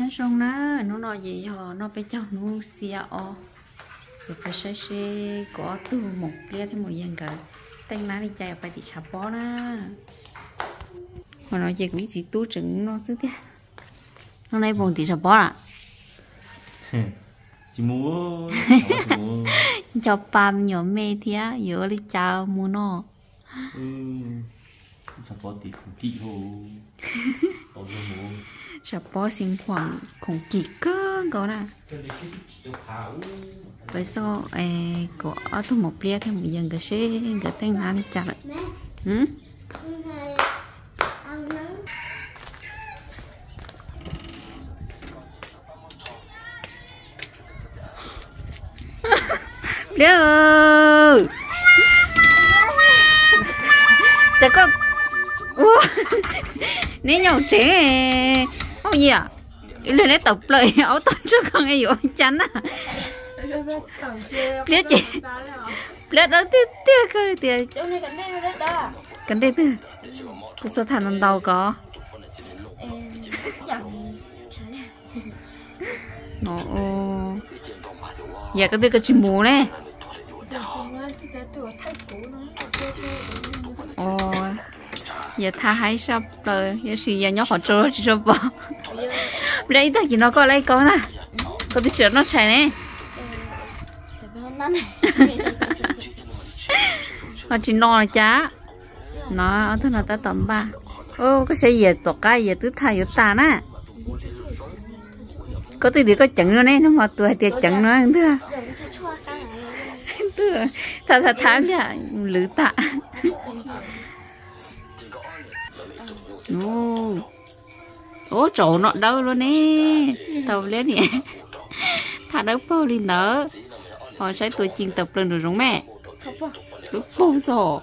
Nyob zoo na, hnub no ces yog noj peb caug hnub xiab ob, yuav pais saib seb kuv ob tug maum pliab thiab maum yawg nkawd teej nab li cas yuav pais tim tshav pob na. Hmo no ces kuv ib txiv tub tseem noj xwb tiag. Hnub no ib poos tim tshav pob lawm. Nco pa me nyuam me thiab yuav ua li cas mus no. Tshav pob xeev khoom kim kawg nkaus na. Pais xauj kuv ob tug maum pliab thiab maum yawg nkawd seb nkawd teej nab li cas lawm. Pliab, cas koj, ua, neb nyob tsev, ua yam ib pliag neb tawm plaws aub tom ntsuag ko yuav ua cas na. Pliab ces, pliab dawb tiag tiag kawg tias. Kav nreb twg, kuv txog tham ntau ntau ko. Yam koj twb koj tsis mus ne. Yawg thaj haib saj plaws, yog sis yawg nyob qhov tsua tsis tshua pom. Pliab ib tag kis no koj lab kaub na, koj twb tsis noj tshais ne. Ho tsis no cas? No ob tug no tab tom npaj. Koj saib yawg tom qab yawg twb thaj yuav tas na. Koj twb tias koj ceev no ne, nag hmo tus hais tias ceev no ntag. Thaj thaj thaj lwv tas. Ub, tsaus no dawb luaj ne. Tau liab niam, thaj dawb paug li ntawd. Ho saib tua ci tawm plaws nraum zoov me. Lub paug xwb.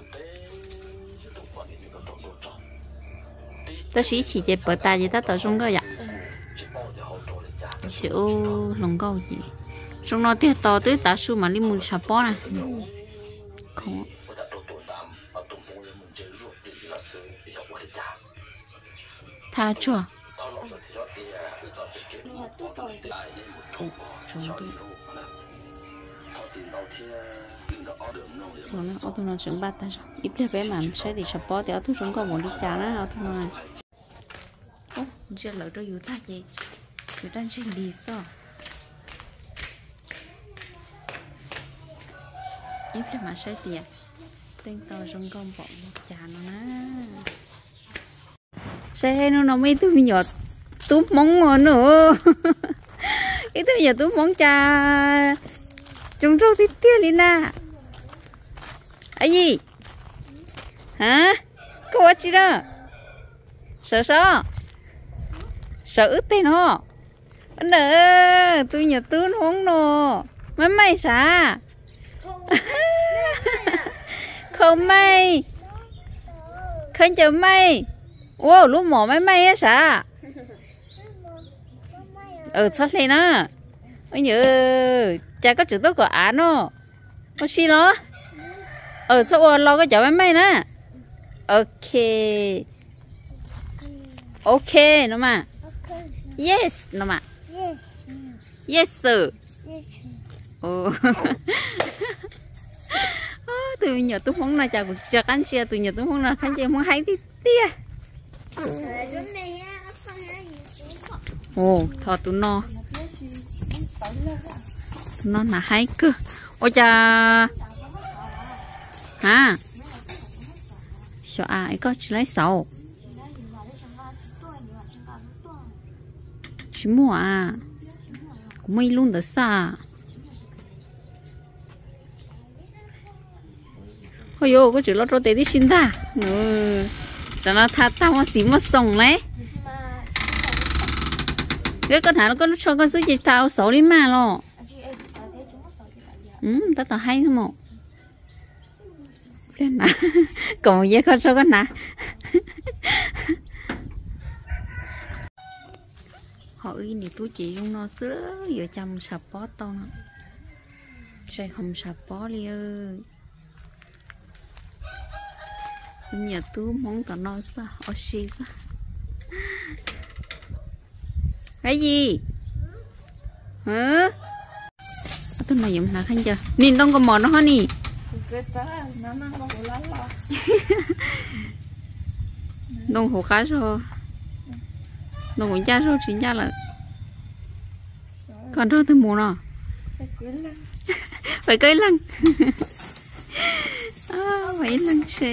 Tab sis ib chim ces pawv tas ces tab tom zoo nkauj yom. Ub, hluas nkauj ces zoo no tiag tos twb tav su mam li mus tshav pob na. Thaj tsuag. Ob tug no tseem npaj tag zog, ib pliag peb mam saib tim tshav pob tias ob tug zoo nkauj npaum li cas na ob tug no. Ntsia lawv rau yus tag ces yus daj ntseg li xwb. Ib pliag mam saib tias teej tau zoo nkauj npaum li cas no na. Saib hnub no muaj ib tug me nyuam tub hmoob ua no. Ib tug me nyuam tub hmoob cas zoo nraug tiag tiag li na. Ayi, ha, koj ua tsi na? Sawv sov, sawv wb teg no. Ntawm tus me nyuam tub hmoob no, maj maij sav. Khau maij, khaub ncaws maij, ua lub mom maj maij sav. Txhob hle na. Cas koj tseem tuaj kom av no, ua si los? Txhob ua los koj cov maj maij na. Ok, ok no mas. Yes no mas. Yes sir. Tus me nyuam tub hmoob no cas kuv tsis nco qab ntsia, tus me nyuam tub hmoob no khaub ncaws hmoob haib tiag tiag. Thov tus no, tus no hnav haib kawg. Ua cas, ha, xyov a, koj tsis laib xauv? Tsis muaj a, kuv muaj ib lub ntawd xwb. Ho yuav koj tseem los rau tes tib si ntag. Tsam no tha tag muaj xis muaj xoom lauj. Koj hnav los koj lub tsho koj xwb ces tha xauv li mas los. Tab tom haib xwb mos. Kom yawg koj tsho koj hnav. Ho wb niam tub ces zoo no xwb, yuav cas mus tshav pob tau no. Tsis ho mus tshav pob li. Wb niam tub hmoob tom no xwb, ua si xwb. Ab Yim, ob tug no yuav hnav khaub ncaws ni, ntoo kaus mom no ho ni. Ntoo hauv qab zog, ntoo hauv ncaj zog tsis ncaj lawm. Koj nrog twg mus no? Pais koj ib leeg. Pais ib leeg se.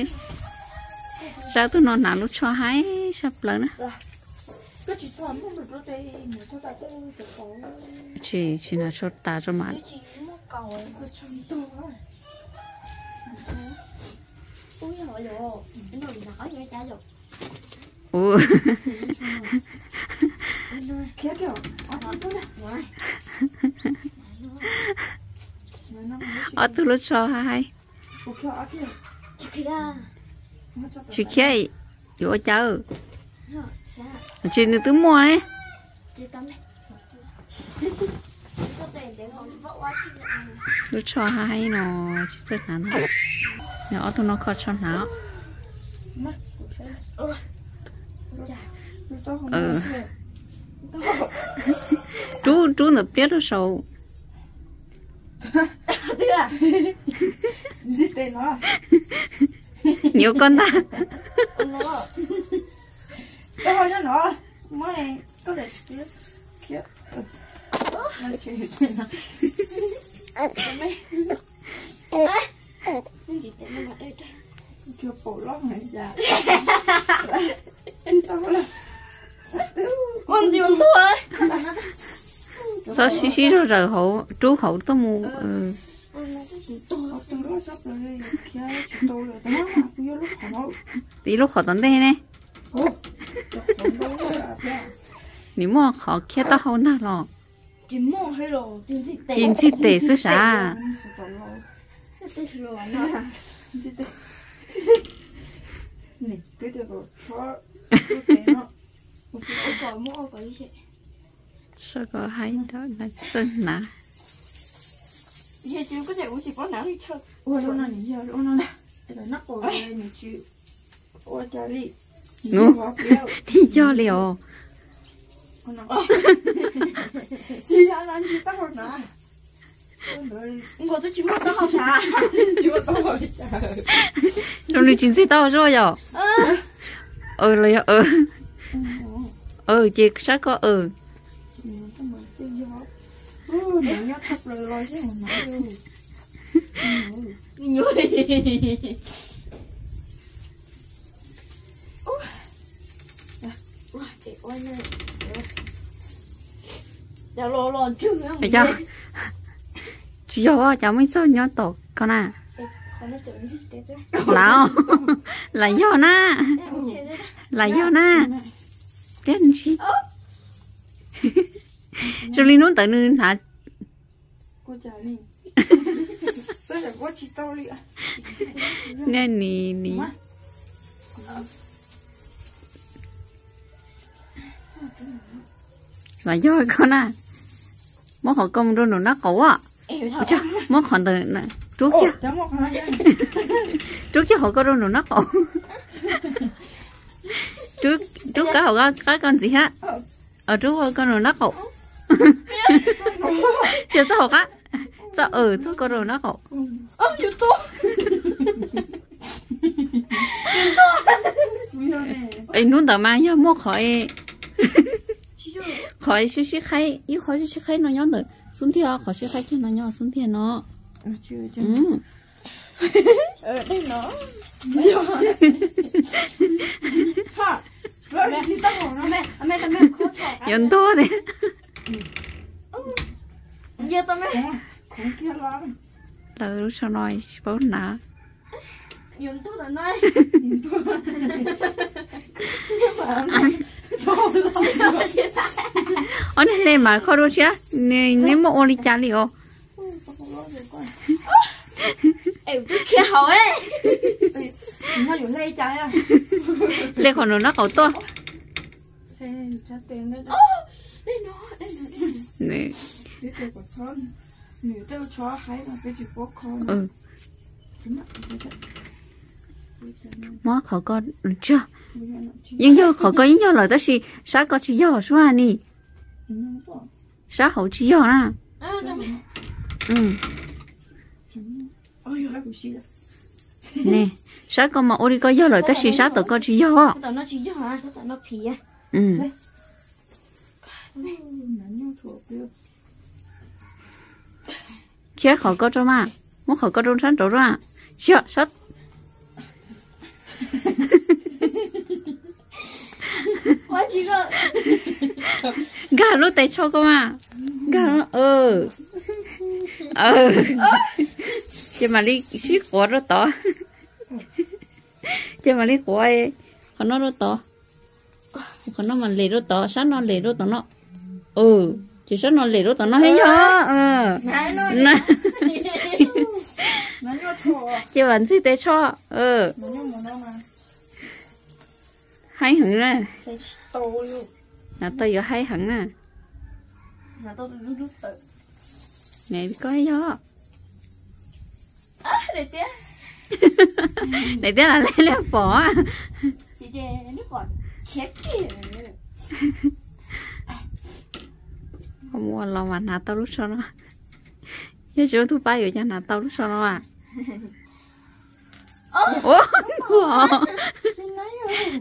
Sab tug no hnav lub tsho haib sab plaws na. Tsis, tsis hnav tsho tas tso mas. Ob tug lub tsho haib. Tsis khiav, yuav ua cas? Tsis, nws twb muaj ne. Lub tsho haib no tsis txawj hnav ntag. Nws ob tug no kho tsho hnav. Rub, rub ntawm pliab rau saud. Nyob koj ntag. Txhob sib sib zog zaws hauv, rub hauv tuaj mus. Ib lub qhov tom ntej ne. Nws muaj qhov khiab taub hau ntag los? Ci ntxig tes xwb sav. Sab ko haib nrog txawj hnav. Yog li os. Zoo li tsis ntxig taub hau zuj yom? Los yog, ces sab ko. Tsis yog, cas muaj ib txoj nyob tom ko na. Lam, lam yog na, lam yog na. Tiag ntsis. Zoo li hnub ntawd nws hnav. Nej nim, nim. Los yog ko na. Muab qhov ko mus rau nraum nraub qaum. Muab qhov ntawd rub kiag, rub kiag qhov ko rau nraum nraub qaum. Rub qab hauv qab ko ntxiv hab. Rub ko rau nraum nraub qaum. Cia txoj hauv qab, txoj, txoj ko rau nraub qaum. Es hnub ntawd mas yog muaj qhov, qhov sib sib qhaib, ib qhov sib sib qhaib no nyob ntawm xub ntiag, qhov sib qhaib kiag no nyob xub ntiag no. Yuav ntog tiag. Lawv lub tsho no tsis paub hnav. Ob niag hle mas kho dua tshiab, neb muaj ua li cas li os? Hle qhov nraum nraub qaum tuaj. Muab qhov ko, yeej yog qhov ko yeej yog lawm tab sis sab ko tsis yog sua ni. Sab hauv tsis yog na. Ne, sab ko mas ua li ko yog lawm tab sis sab tom ko tsis yog. Khiab qhov ko rau mas, muab qhov ko rau sab nraud rau. Yog sab. Nkag lub tes tsho ko mas. Nkag, ces mam li sib quav rau tod. Ces mam li quav qhov no rau tod. Qhov no mas lem rau tod, sab no lem rau tom no. Ces sab no lem rau tom no thiab yog. Ces vam ntxig tes tsho. Haib heev na. Hnav tau yuav haib heev na. Koj yog. Daim tiab las le liaj pom. Muaj los mas hnav tau lub tsho no. Yog tsis muaj tub pab yuav coj hnav tau lub tsho no a.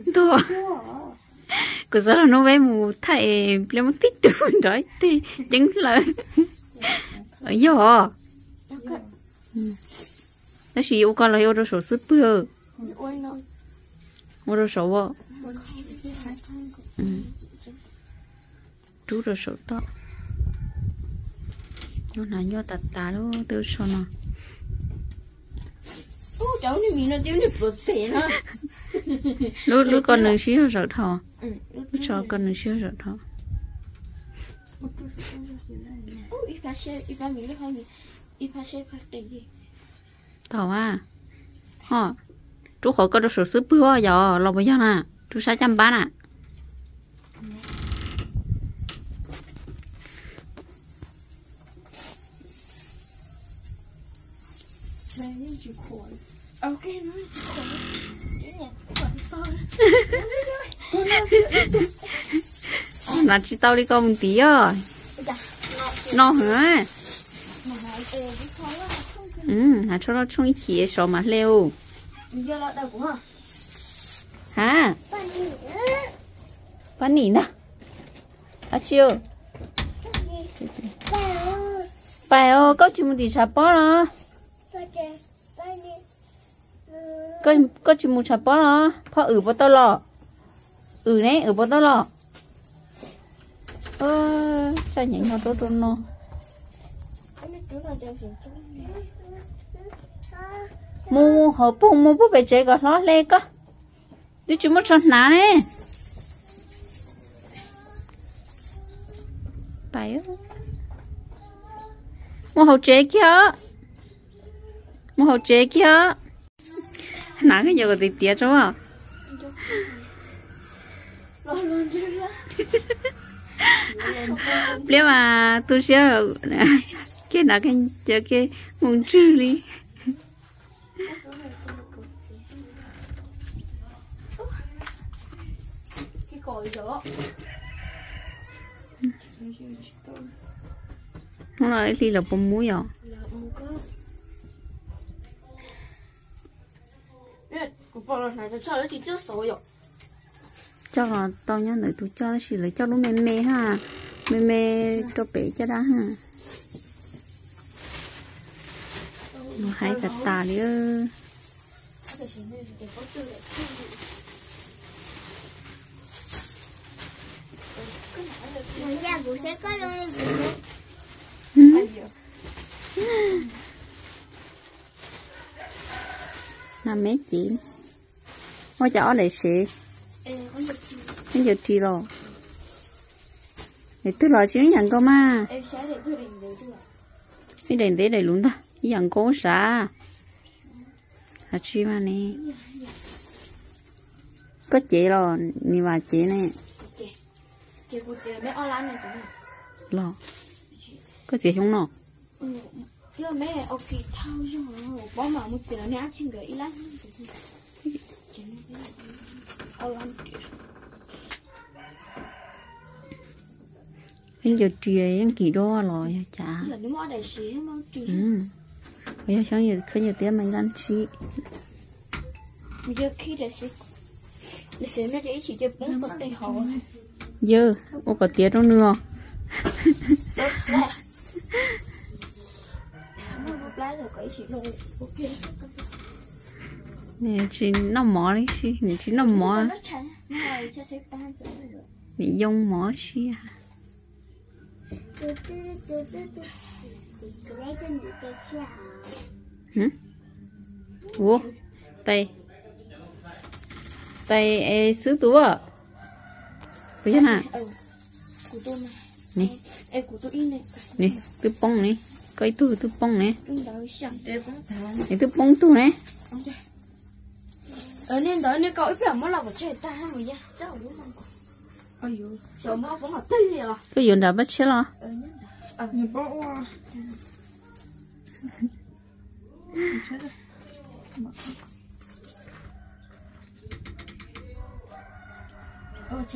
Ntuag. Kuv xav los hnub peb mus thaij pliag muab tib tug nrov ib teg ceeb hlaws. Yog. Tab sis ua ko los ua rau saum xub pwg. Ua rau saum a. Rub rau saum toj. Nyuaj tas tas lub twb tsho no. Lub, lub ko nws sib zog zawm dhau. Lub tsho ko nws sib zog zawm dhau. Tau a. Ho, rub qhov ko rau saum xub pwg os, yog los puas yog na? Rub sab caj npab na. Hnav tsis tau li ko mus ntiv os. No heev. Hnav tsho loj tshooj ib chim sov mas hle u. Ha, pab nim ntag. Ab tsi, pais os, koj tsis mus tim tshav pob los? Koj tsis mus tshav pob los? Phoj wm puas tau los? Wm ne, wm puas tau los? Tsaj nyeem nyob rau rau no. Mus hauv pug mus pub pem tsev kom hlob hle koj. Twb tsis muaj tsho hnav ne. Mus hauv tsev kiag os. Mus hauv tsev kiag os. Hnav koj nyuam kom tiav tiav tso. Pliag mas tu siab, kiag hnav kiag mus ntswg li. Hnub no ib hlis lawv puas mus yom? Coj los tau nyob ntawm tus coj tab sis lawv coj lub me me ha, me me rau pem caj dab ha. Mus hais tas tas li. Nag me cev, muaj cov ob daim sev, ib ncawg ris los. Daim twg los tsis ib yam nkaus mas. Ib daim ntev daim luv ntag ib yam nkaus sav. Hais tsis mas ne, koj cev los nws vam cev ne. Los, koj txiav xyoob no. Khaub ncaws ris yeej kim duab los yog cas? Yog xyoob yawm khaub ncaws tiab mas ib lab tsib. Yawg, ua kom tiav rau nws os. Nws tsis noj mov li si, nws tsis noj mov. Nws yoo mov si. Ua, tais, tais es xwb tus. Puas yog na? Ni, ni twb poob ni, koj ib tug twb poob ni. Nws twb poob tug ne. Koj yuav nram paj tshiab los? Hauj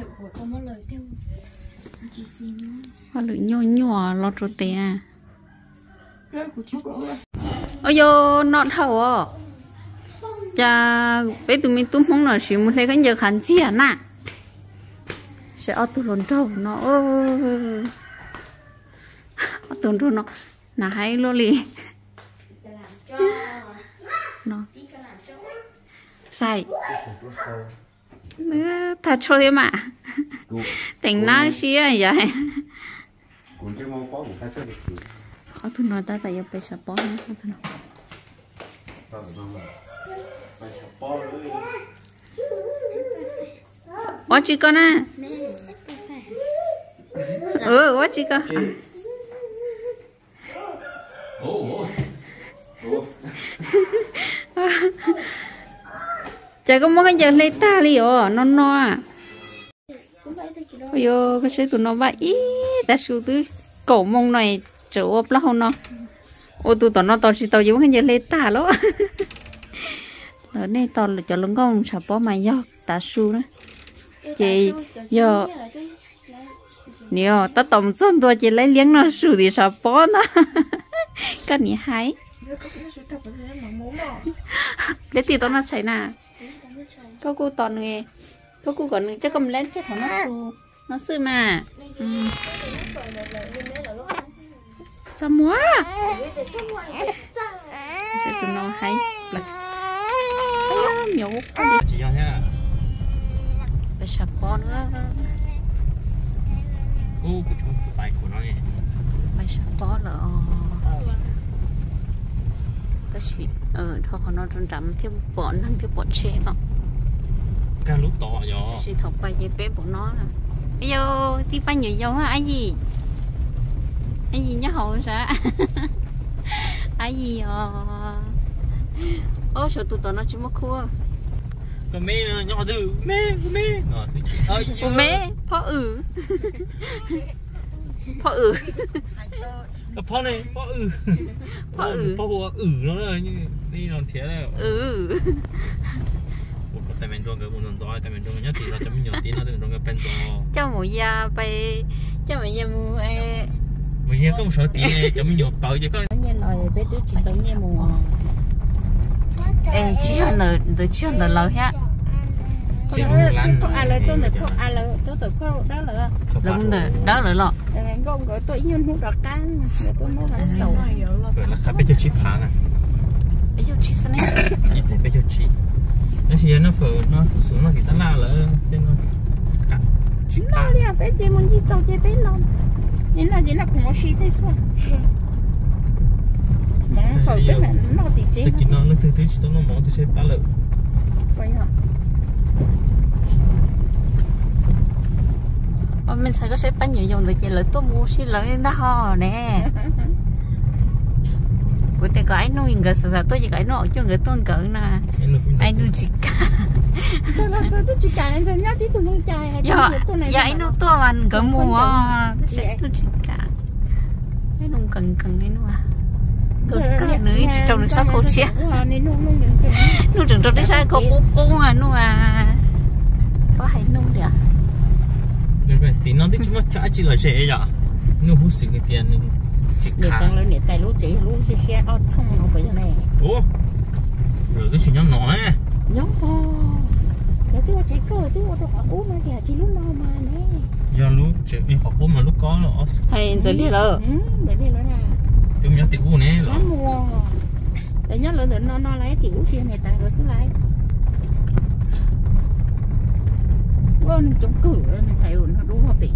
lwm nyuaj nyuaj los rau tes na. Ua yog no dhau os. Cas peb tus me tub Hmoob no sim mus hle khaub ncaws qhav ntxiag na. Saib ob tug hluas nraug no, ob tug nraug no hnav haib luaj li. Xais, thaj tshuaj thiab mas. Teem nab siab yom. Ob tug no tab tom yuav pais sav pob na, ob tug no. Ua tsi koj na? Ua tsi koj? Cas koj muab khaub ncaws hle tag li os no no. Ua yog koj saib tus no vaj ib tav su twb kaum moo no, tseem ua plaub hau no. Ua tus tom no tos tsis tau ces muab khaub ncaws hle tag lawm. Lawv nej tos cov hluas nkauj ntshav pob mas yog tav su na. Ces yog nws tab tom mus txog ntua ces laib liab noj su tim ntshav pob ntag. Koj niam hais. Liab tim tau noj tshais na. Koj kuj tos nws, koj kuj kom nws coj koj mus laib kiag thaum noj su no xwb mas. Txaj muag. Tus no haib plaws. Pais sav pob na. Pais sav pob lawm os. Tab sis dhau qhov no rau nram thiaj pom neeg thiaj pom tsheb os. Tab sis thaum pais ces peb npaum no na. Yog tib pab nyuam yaus, a yim, a yim nyob hauv sab. A yim os. Ob, saum tus tom no tsis muaj khub. Ua me, phob wm. Phob wm. Phob wm. Ua tais me nruag nkawd mus ntxov ntxov, tais me nruag nkawd nyob tim no, cov me nyuam tid no, tais me nruag nkawd pais ntxov. Coj mus ya, pais, coj mus ya mus, mus ya koj mus sawv tid, cov me nyuam pawv ces koj. Nyiaj los peb twb tsis tau nyiaj mus. Es tsis yog ntawd, tsis yog ntawd lawv thiab. Phauj, a lawv tuaj ntawm phauj, a lawv tuaj ntawm phauj dawb lawm. Lawv mus ntawm dawb lawm los? Nkauj nkawd tuaj ib nyuag hnub rov qab, nkawd tuaj hnub rov xaus. Lawv qhab peb caug tsib phav na. Peb caug tsib xwb ne. Ib tais peb caug tsib. Tab sis yog noj fawm no kuj xum noj tim tab laj lawm tej no. Tsis noj li, peb ces mus ncig txaus ces peb los. Nim no ces noj khoom ua si tej xwb. Mov fawm peb mam noj tim tsev. Tag kis no leej twg twb tsis tau noj mov twb saib pab lawm. Ua me ntxhais, koj saib pab nyuam yaus ntawd ces lawv tuaj mus ua si lawv ntag ho ne. Kuv tias kom Aib Nuj nkawd xav xav tuaj ces kom Aib Nuj cuag nkawd tuaj nkawd na. Aib Nuj tsis kam. Yog, yog Aib Nuj tuaj mas nkawd mus os, tab sis Aib Nuj tsis kam. Aib Nuj nkees nkees, Aib Nuj, nws tsis raug nws sab khau tshiab. Nuj tseem raug tej sab khau qub qub Nuj a. Pab hais Nuj tias, tim no twb tsis muaj dab tsi lawm seb yom. Nws hub xwm hais tias nws tsis niam khav. Lawv niam tais lub tsev yog lub siab siab ob thooj no puas yog ne? Ua, lawv twb tsis nyob no. Nyob, lawv twb ua tsev kawg, lawv twb ua rau qhov qub no ces tsis lub no mas ne. Yog lub tsev, qhov qub mas lub kob los. Hais Ntxawm Liag lawm. Ntxawm Liag lawm na. Twb mus nyob tim ub ne los. Mus, lawv nyob lawv ntawm no no lawv tim ub tsis yog niam tais nkawd xwb lawm. Ua neeg coob kawg, neeg txhais no dub pem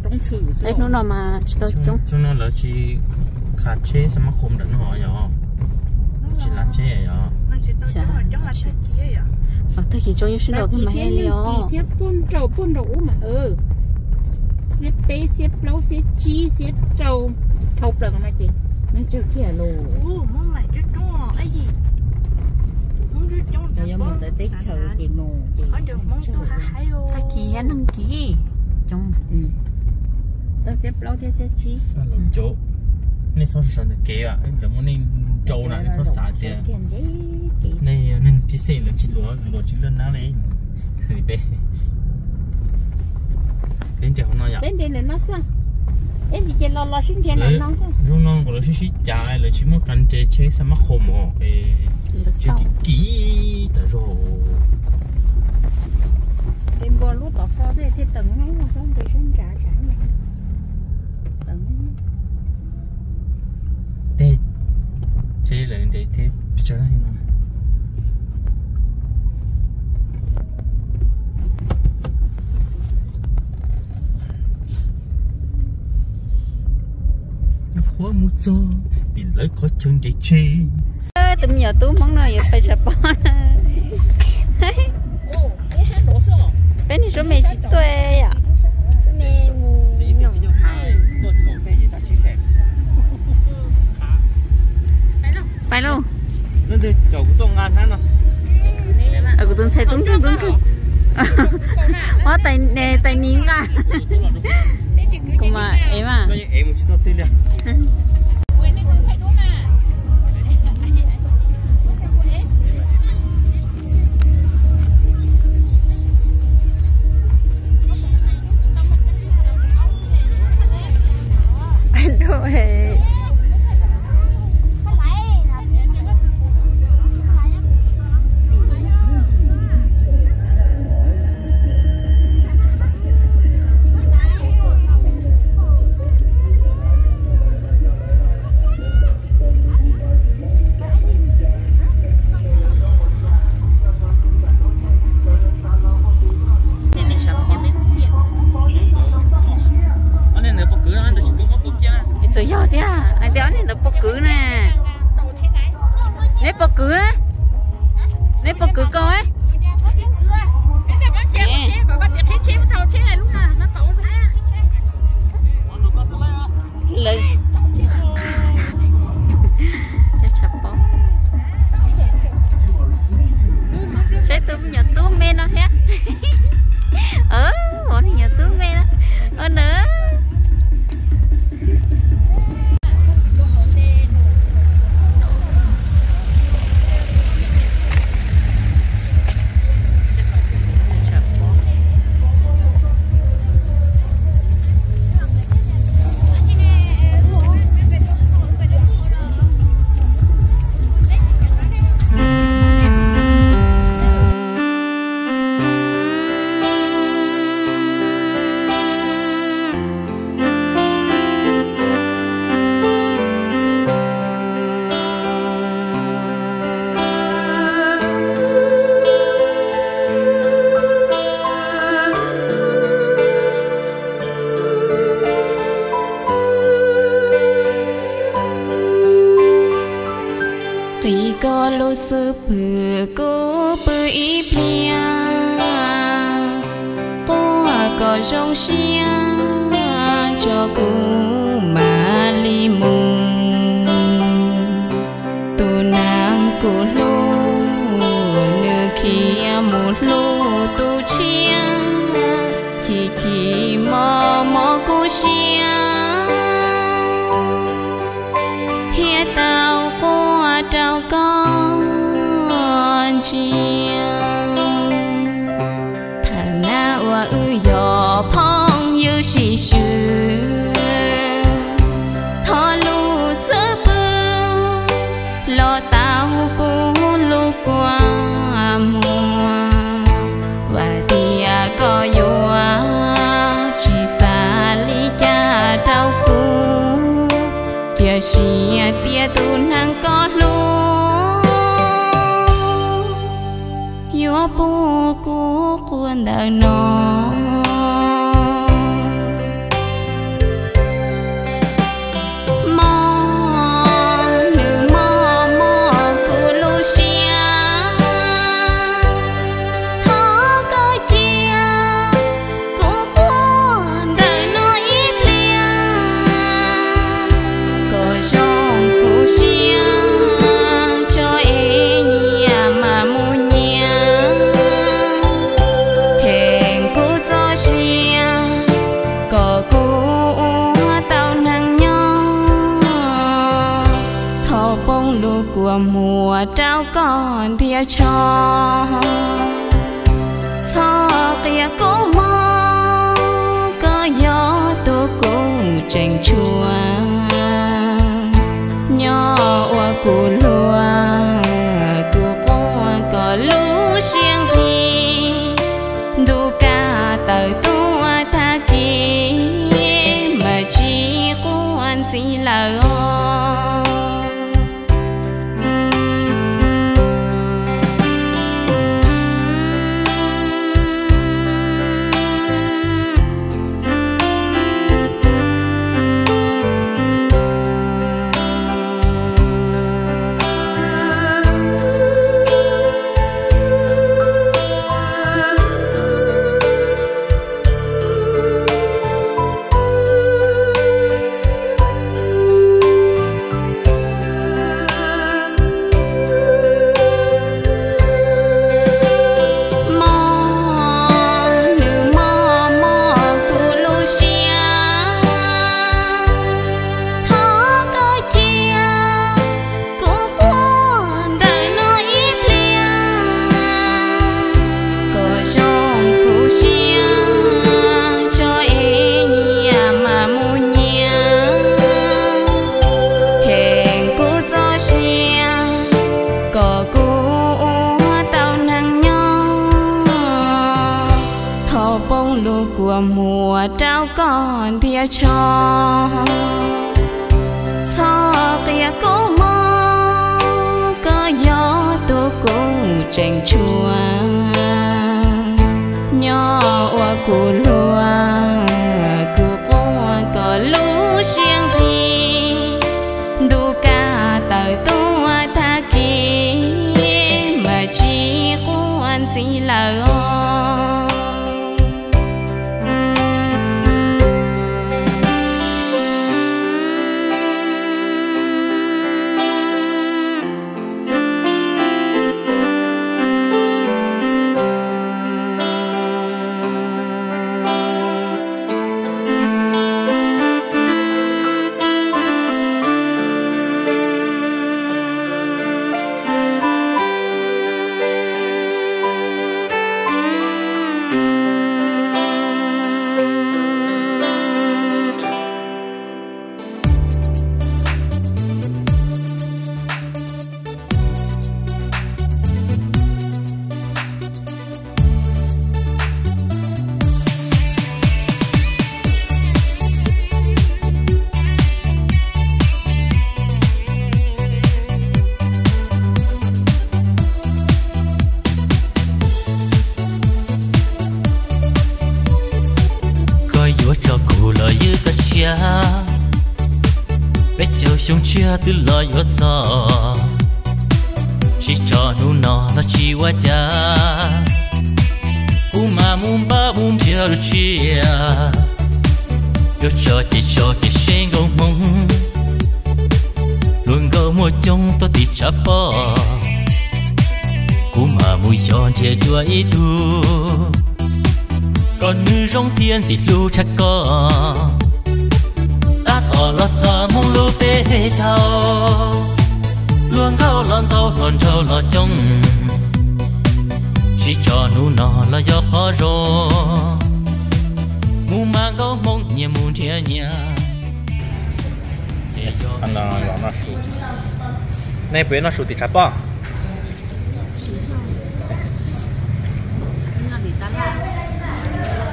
roob txhwm xwb. Hnub no mas tsis tau coob. Hnub no lawv tsis khav tsheb xa mab qhum ntawm no yog tsis lav tsheb yog. Tag kis coob yuav sib nraus thiab mas he li os. Thiab puag nraum puag nraum ub mas, xiab peb xiab plaub xiab tsib xiab rau, dhau plaws no ces neeg tsawg kiag los. Cov yuav mus txawv teb chaws ces mus ces tag kis thiab neeg kis coob. Txog xiab plaub thiab xiab tsib. Nej txhob sawv ntawm kev, lawv muab nej nrau na, nej txhob xav tias nej yog neeg phib xej, lawv tsis luag, luag tsis luag nab li. Peb, peb nres hauv no yom. Peb nres ntawm no xwb. Eb, ces los los sib nres ntawm no xwb. Zoo no nkaus lawv sib sib cav, lawv tsis muaj kas nres tsheb xa mab qhum os. Tsheb kim kim tas zog. Nres npua lub tom ko thiaj tawm nab, nres sab ntsa. Tej tsheb lawv nres thiab pes tsawg no. Qhuav mus txog tim lawv qhov chaw nres tsheb. Tus me nyuam tub Hmoob no yuav pais tshav pob na. Peb niag suab me tsis tuaj yom. Pais lauj. Kuv tus ntxhais tub nkeeg tub nkeeg. Ob tais nis nqa. Kuv mas ev mas. Txawm yog thiab hais tias ob niag ntawd puas kwv na. Neb puas kwv? Neb puas kwv koj? Lawv, saib tus me nyuam tub me no thiab. Ov, tus me nyuam tub me no. Ov na. Qhia koj lub xub pwg kuv pw ib pliag, quaj kom zoo siab tso kuv mam li mus. Tus neeg kuv hlub nws khiav mus hlub tus tshiab, chim chim mos mos kuv siab, thiaj tau quaj rau koj ntsia. Thaum na uas wb yog phooj ywg sib swb, ntawm no. Mob nws mob mob kuv lub siab, thov koj cia kuv quaj ntawm no ib pliag, kom zoo kuv siab tso es nyias mam mus nyias, cheem kuv txoj sia kom kuv ua tau neeg nyob. Thov poob lub kua muag rau koj ntiag tsho. Txhob qias kuv mog, koj yog tus kuv tseem tshuav. Nyob ua kuv luag, kuv quaj kom lub siab nqig, ntuj kaj tawm tuaj tag kis mas tsis quaj ntxiv lawm os. Mob nws mob mob kuv lub siab, thov koj cia kuv quaj ntawm no ib pliag, kom zoo kuv siab tso es nyias mam mus nyias, cheem kuv txoj sia kom kuv ua tau neeg nyob. Thov poob lub kua muag rau koj ntiag tsho. Txhob qias kuv mog, koj yog tus kuv tseem tshuav. Nyob ua kuv luag, kuv quaj kom lub siab nqig, ntuj kaj tawm tuaj tag kis mas tsis quaj ntxiv lawm os. Koj yuav tso kuv los ywj koj siab, peb caug xyoo tshiab twb los yuav txog, sib tso hnub no los tsis ua cas. Kuv mam mus npaj mus nrhiav lub tsiaj, yuav tso ces tso ces seb nkauj hmoob, luag nkauj muaj coob tuaj tim tshav pob. Kuv mam mus yos nrhiav dua ib tug, kom nws zoo thiab ntxim hlub tshaj koj. Tab tom los txog Hmoob lub teb chaws, luag nkauj los ntau hluas nraug los coob, sib tso hnub no los yog qhov zoo, mus mas nkauj hmoob nyias mus nrhiav nyias. Nej puas noj su tim tshav pob?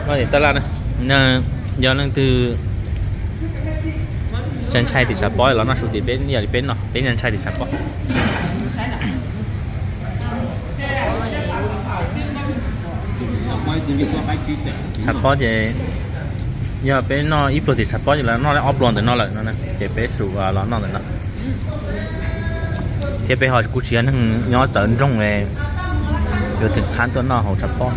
Noj tim tab laj na. Yog leej twg ntshai ntshai tim tshav pob los noj su tim peb, yog li peb noj, peb ntshai tim tshav pob. Tshav pob ces yog peb noj ib pluag tim tshav pob ces lawv noj ob pluag ntawm no lawm no, ces peb xum los noj ntawm no. Thiab peb ho kuj tsis yog neeg nyob txawv nroog, yuav theem qhab tuaj noj hauv tshav pob.